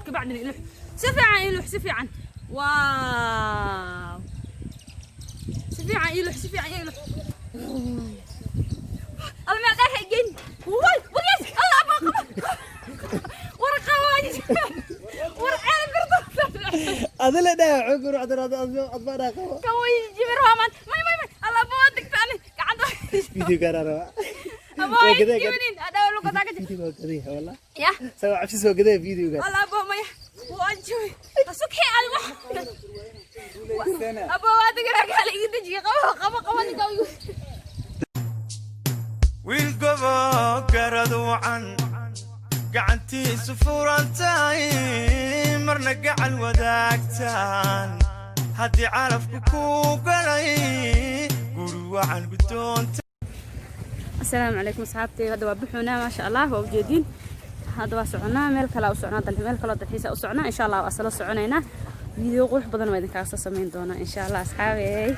Kabacdina ilux si fiican, ilux si fiican. Wow, si fiican ilux, si fiican ilux. Alla, meel dheer ha igeyn. Way waryas, alla, abaa qaba, war qaba, war ceel birta. Adila dhaha xoog ruuxdan adma dhaha qabo. Kan way jibir waaman. May may may, alla, abaa, waa degta ani gacanta. Video gaara rabaa. Abaa, Waa gadee. Jibinin adhaw lugadaa ka jir. Video waa gadee wallah. Ya. Sawa cabsi soo gadee video gaar. Alla, abaa, maya, waan jibay asukii adi wax. Abaa, waa degana, kaala iga dejiye. Qabo, qabo, qabo ninka igu. Wiil gobo garad wacan, gacantiisu furan tahay, marna gacal wadaagtaan, haddii calafku kuu galay guri wacan guddoonta. Asalaamu calaykum asxaabtay. Hadda waa buxuunaa, maasha Allah, waa ujeediin. Hadda waa soconaa, meel kale u soconaa, meel kaloo dalxiisa u soconaa. Insha Allah waa isla soconaynaa. Video qurux badan waa idinkaaga soo samayn doonaa insha Allah, asxaabey.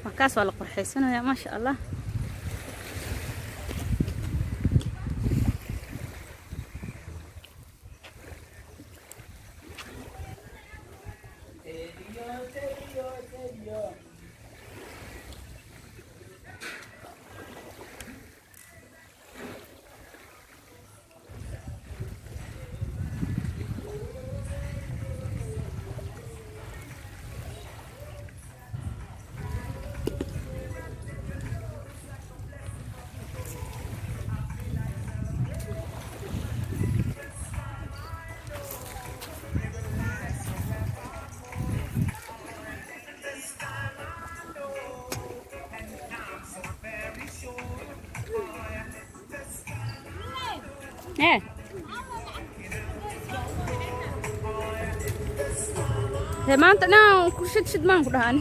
Markaas waa la qurxaysanayaa, maasha Allah. Hee, maanta dhan ku shid shid maan ku dhahaan.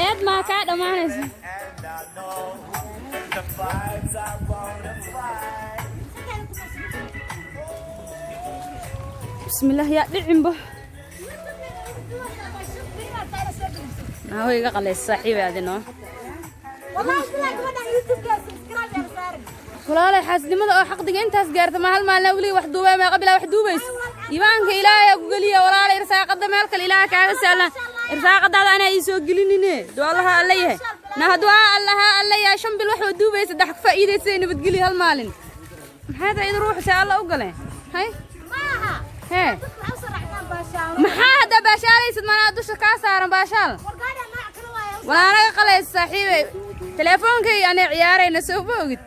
Eed maa kaa dhammaanaysa. The vibes I wanna fight. Bismillaah, yaa dhicinbo. Naaho iga qalaysa saaxiibi adinoo. Walaalay, xaasidnimada oo xaqdiga intaas gaarta ma hal maalina weliga wax duubay? Meeqa bilaa wax duubays? Iimaanka Ilaahay ku geliya, walaalay. Irsaaqada meel kale Ilaahay kaaga sahlan. Irsaaqadaada anaa ii soo gelinine. Du'a Allaha alla yahay na du'a Allaha alla yahay. 5 bil wax duubaysa dax ku faa'iidaysa nabadgeliya hal maalin. Maxay tahay idin ruuxu see Alla u galeen? Hay hee, maxaa hadda baashaalaysid? Manaa dusha kaa saaran baashaal. Walaanaga qalaysa saaxiibey, teleefoonkay anay ciyaarayna, soo ma ogid?